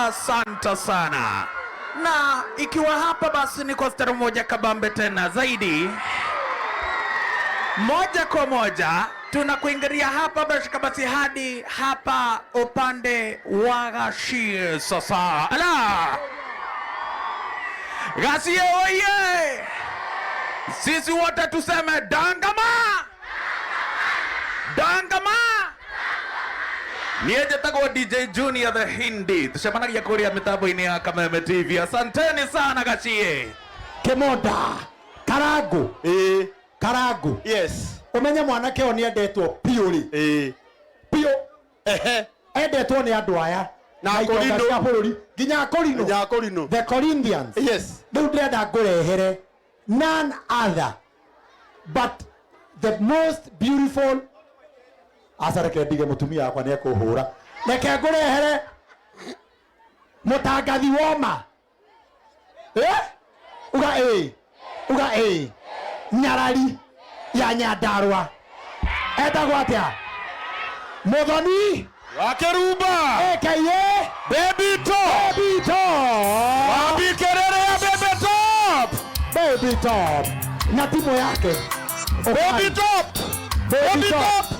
Asante sana. Na ikiwa hapa basi ni kwa stari moja kabambe tena zaidi, moja kwa moja tunakuingilia hapa basi basi hadi hapa upande wa Gachie sasa. Ala! Gachie oye! Sisi wote tuseme dangama! Dangama! Niĩ njĩtagwo DJ Junior the Hindi, tucemanagia kũrĩa mĩtambo-inĩ ya Kameme TV. Asanteni sana Gachie. Kĩmonda Karangu. Ĩĩ. Karangu. Yes. Ũmenye mwanake ũyũ nĩendetwo biũ rĩ. Ĩĩ. Biũ. Ehe. Endetwo nĩ andũ aya. Na Na itonga Akorino. cia bũrũri nginya Akorino. Nginya Akorino. The Corinthians. Yes. Rĩu ndĩrenda ngũrehere none other but the most beautiful. Aca reke ndige mũtumia wakwa nĩ ekũhũra. Reke ngũrehere mũtangathi woma. Eh? Uga ĩ. Uga ĩ. Nyarari ya Nyandarua. Etagwo atĩa? Muthoni wa Kĩrumba. AKA Baby Top. Baby Top. Wapi kelele ya Baby Top? Baby Top. Na timu yake. Baby Top. Baby Baby Top. Top.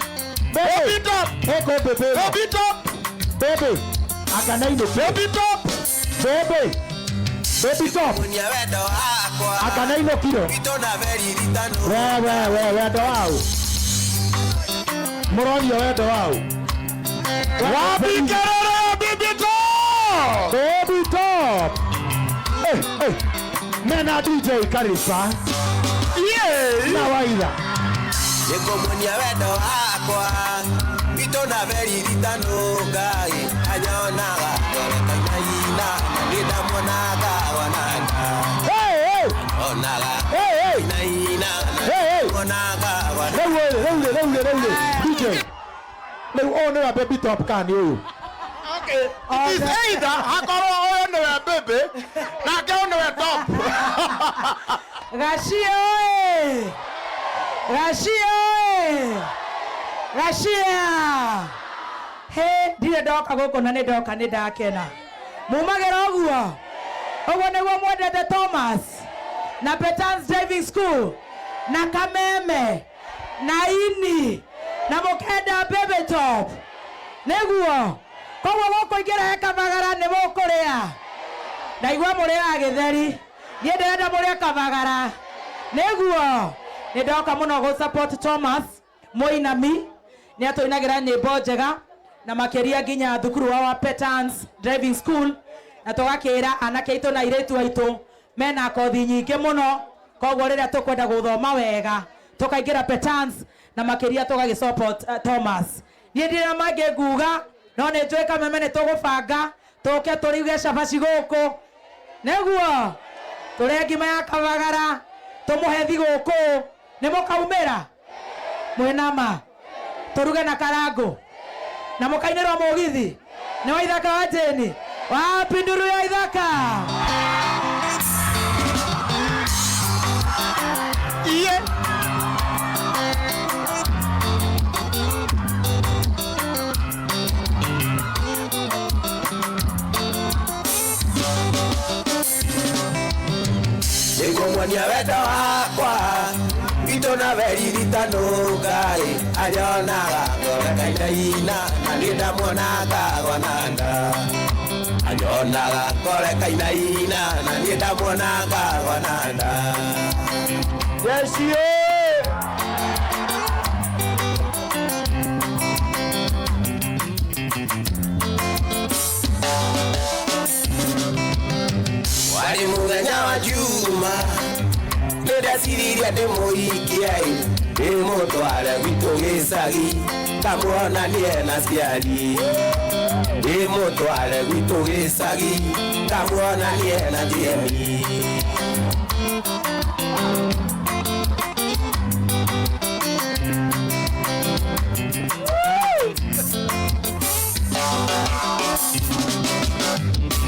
Baby Top. Eko bebe. Baby Top. Baby. Akanaino. Baby Top. Baby. Baby Top. Akanaino kiro. We we we wendo wau. Mũronio wendo wau. Wapi kelele ya Baby Top? Baby Top. Eh eh. Mena DJ Karifa. Yeah. Na waitha. Nĩngũmuonia wendo wakwa witũ na veriritano Ngai anyonaga ngorekainaina na nĩndamuonaga wananda. Hey hey. Anyonaga Hey hey. inaina na Hey hey. nĩndamuonaga wananda. Rĩu rĩu rĩu rĩu rĩu rĩu DJ. Rĩu ũyũ nĩwe Baby Top kana nĩ ũyũ? Okay. It is either hakorwo ũyũ nĩwe baby nake ũyũ nĩwe top. Gachie oye! Gachie oye! Gachie! He, ndirĩ ndoka gũkũ na nĩ ndoka nĩ ndakena. Mumagĩra ũguo? Ũguo nĩguo mwendete Thomas na Petans Driving School na Kameme na Ini na mũkenda Baby Top. Nĩguo? Koguo gũkũ ingĩrehe kabagara nĩ mũkũrĩa. Ndaigua mũrĩaga gĩtheri. Niĩ ndĩrenda mũrĩe kabagara. Nĩguo? Nĩ ndoka mũno gũ support Thomas Mũinami. Nĩ atũinagĩra nyĩmbo njega na makĩria nginya thukuru wa Petans Driving School, na tũgakĩra anake aitũ na airĩtu aitũ mena kothi nyingĩ mũno, koguo rĩrĩa tũkwenda gũthoma wega tũkaingĩra Petans na makĩria tũgagĩ support Thomas. Niĩ ndirĩ na mangĩ nguga, no nĩ njũĩ Kameme nĩ tũgũbanga tũke tũruge cabaci gũkũ. Nĩguo tũrĩe ngima ya kabagara tũmũhe thigũkũ. Nĩ mũkaumĩra mwĩna ma tũruge na karangũ na mũkainĩrwo mũgithi nĩ wa Ithaka wa Jane. Wapi nduru ya Ithaka? Iye. Nĩngũmuonia wendo wakwa witũ na veriritano Ngai anyonaga ngorekainaina na nĩndamuonaga gwananda. Anyonaga ngorekainaina na nĩndamuonaga gwananda. Yes, yeah. Warĩ mũthenya wa Juma nĩndeciririe ndĩmũhikie ndĩmũtware gwitũ gĩcagi ngamuonanie na ciari. Ndĩmũtware gwitũ gĩcagi ngamuonanie na Jemi.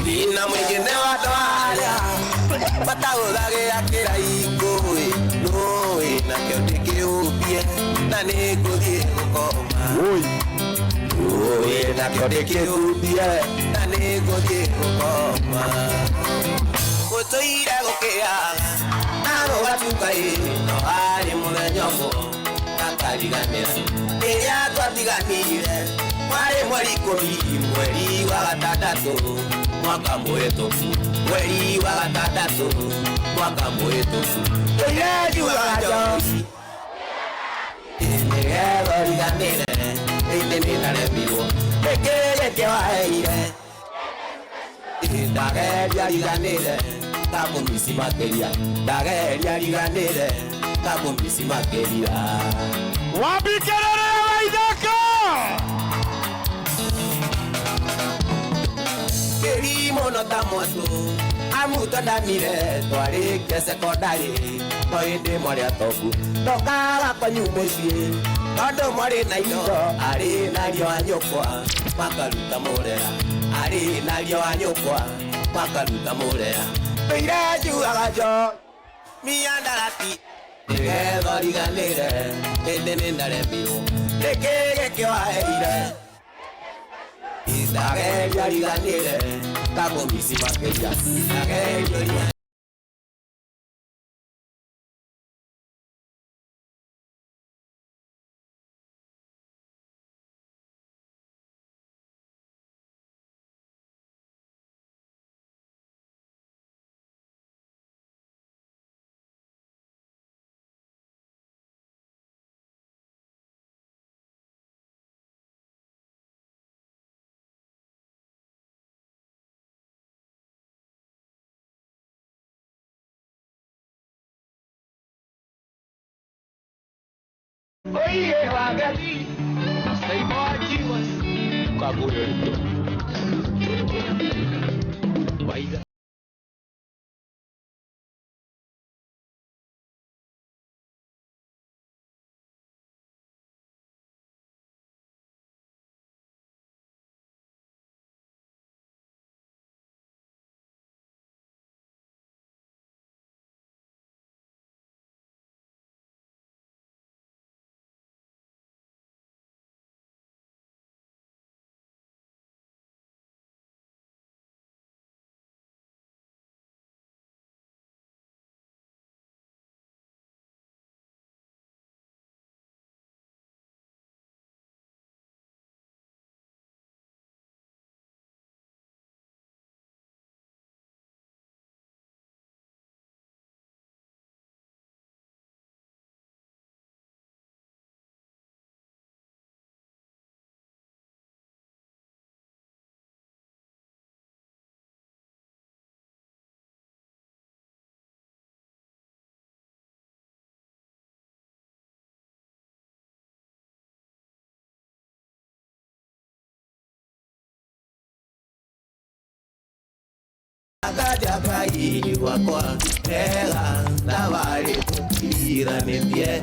Thĩna mũingĩ nĩ wa andũ arĩa batahũthagĩra kĩraikũ ĩ, nũĩ nakĩo ndĩkĩũmbie na nĩngũthiĩ gũkoma. Oi. Nũĩ nakĩo ndĩkĩũmbie na nĩngũthiĩ Nĩngũthiĩ gũkoma. Gũtũire gũkĩaga na gũgatuka ĩ, no harĩ mũthenya ũmwe ngakariganĩra. Rĩrĩa twatiganire warĩ mweri 10, mweri wa gatandatũ mwaka mũhĩtũku, mweri wa gatandatũ mwaka mũhĩtũku. Ndũire njugaga njohi nĩgetha ũriganĩre, ĩndĩ nĩndaremirwo nĩkĩ gĩkĩ waheire. Ndageria riganĩre ngakũmici makĩria, ndageria riganĩre ngakũmici makĩria. Wapi kelele ya Waithaka? Kĩrimũ no ta mwatũ amu twendanire twarĩkia cekondarĩ, no ĩndĩ mwarĩ atongu ndokaga kwanyu mũciĩ tondũ mwarĩ na indo. Arĩ na ariũ a nyũkwa makaruta mũrera, arĩ na ariũ a nyũkwa makaruta mũrera. Ndũire njugaga njo miandarati nĩgetha ũriganĩre, ĩndĩ nĩndaremirwo nĩkĩ gĩkĩ waheire. Ndageria riganĩre ngakũmici makĩria, ndageria riganĩre.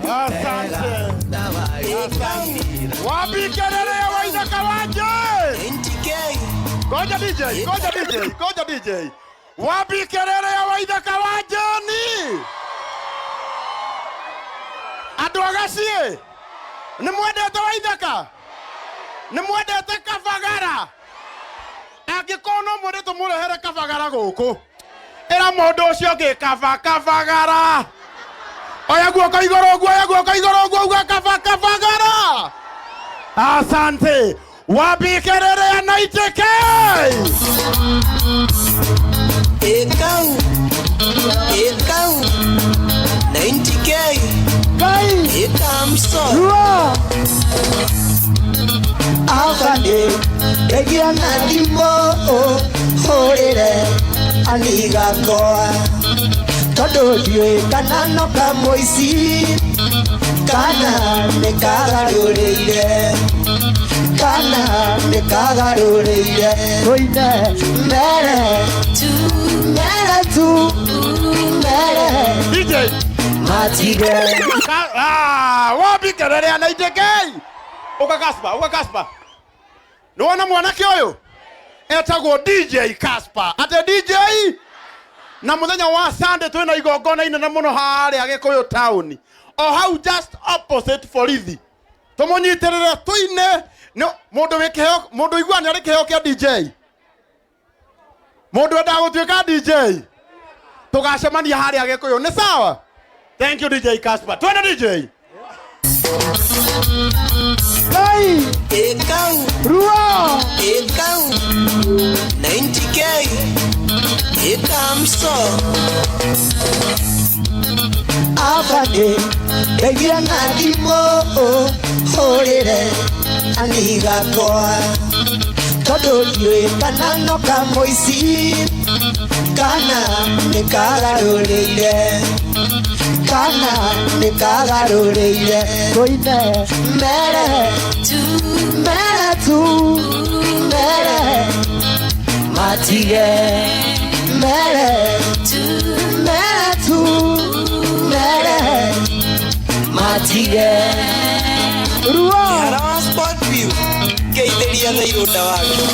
Asante. Wapi kelele ya Waithaka waje? Ngoja DJ, ngoja DJ, ngoja DJ. Wapi kelele ya Waithaka wajeni? Andũ a Gaciĩ, nĩ mwendete Waithaka? Nĩ mwendete Kabagara? Angĩkorwo no mwende tũmũrehere Kabagara gũkũ, ĩra mũndũ ũcio ũngĩ kaba Kabagara. Oya guoko igũrũ ũguo, oya guoko igũrũ ũguo, uga kaba Kabagara. Asante. Wapi kelele ya 90K? Ekau, ekau, 90K. Kai. Ekamso. Rua. Afande, regia na ndimo, hũrĩre anigakoa. Tondũ ndiũĩ kana no kamũici, kana nĩ kagarũrĩire, kana nĩ kagarũrĩire. Koine. Mere tu, mere tu, mere DJ. matige. Wapi kelele ya 90K? Uka Kaspa, uka Kaspa. Nĩwona mwanake ũyũ etagwo DJ Kaspa. Ate DJ na muthenya wa Sunday twina igongona inene muno haria Gikuyu town, o hau just opposite borithi. Tũmũnyitĩrĩre tũine. Nĩ mũndũ wĩ kĩheo, mũndũ igua nĩ arĩ kĩheo kĩa DJ. Mundu endaga gutuika DJ tugacemania haria Gikuyu ni sawa. Thank you DJ Casper. Twende DJ. Kai Ekau, Ruo ekau, 90K, ekamso. Abade, ndeithia na thimũ hũrĩre anigakwa tondũ ndiũĩ kana no kamũici kana nĩ kagarũrĩire kana nĩ kagarũrĩire tũine mere mere tu mere matige mere mere tu mere matige Ruo Kĩhara wa Sport View ngeithĩria Thairũnda wake.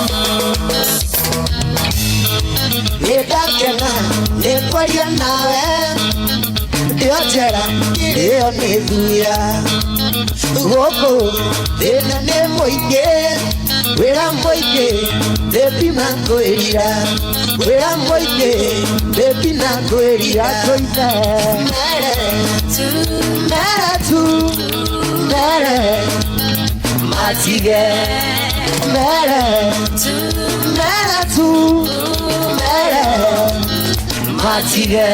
Nĩ ndakena nĩ kwaria nawe ndĩo njera ĩyo nĩ thuya gũkũ thĩna nĩ mũingĩ wĩra mũingĩ bebi na kwĩrira wĩra mũingĩ bebi na kwĩrira tũine mere mere tu mere matige mere mere tu mere matige.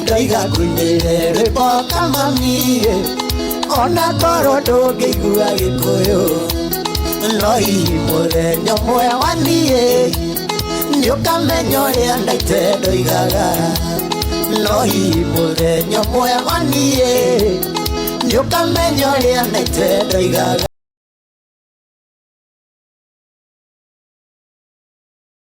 Ndaiga ngũinĩre rwĩmbo kamamie ona korwo ndũngĩigua Gĩkũyũ no hihi mũthenya ũmwe wa niĩ nĩũkamenya ũrĩa ndaite ndoigaga no hihi mũthenya ũmwe wa niĩ nĩũkamenya ũrĩa ndaite ndoigaga.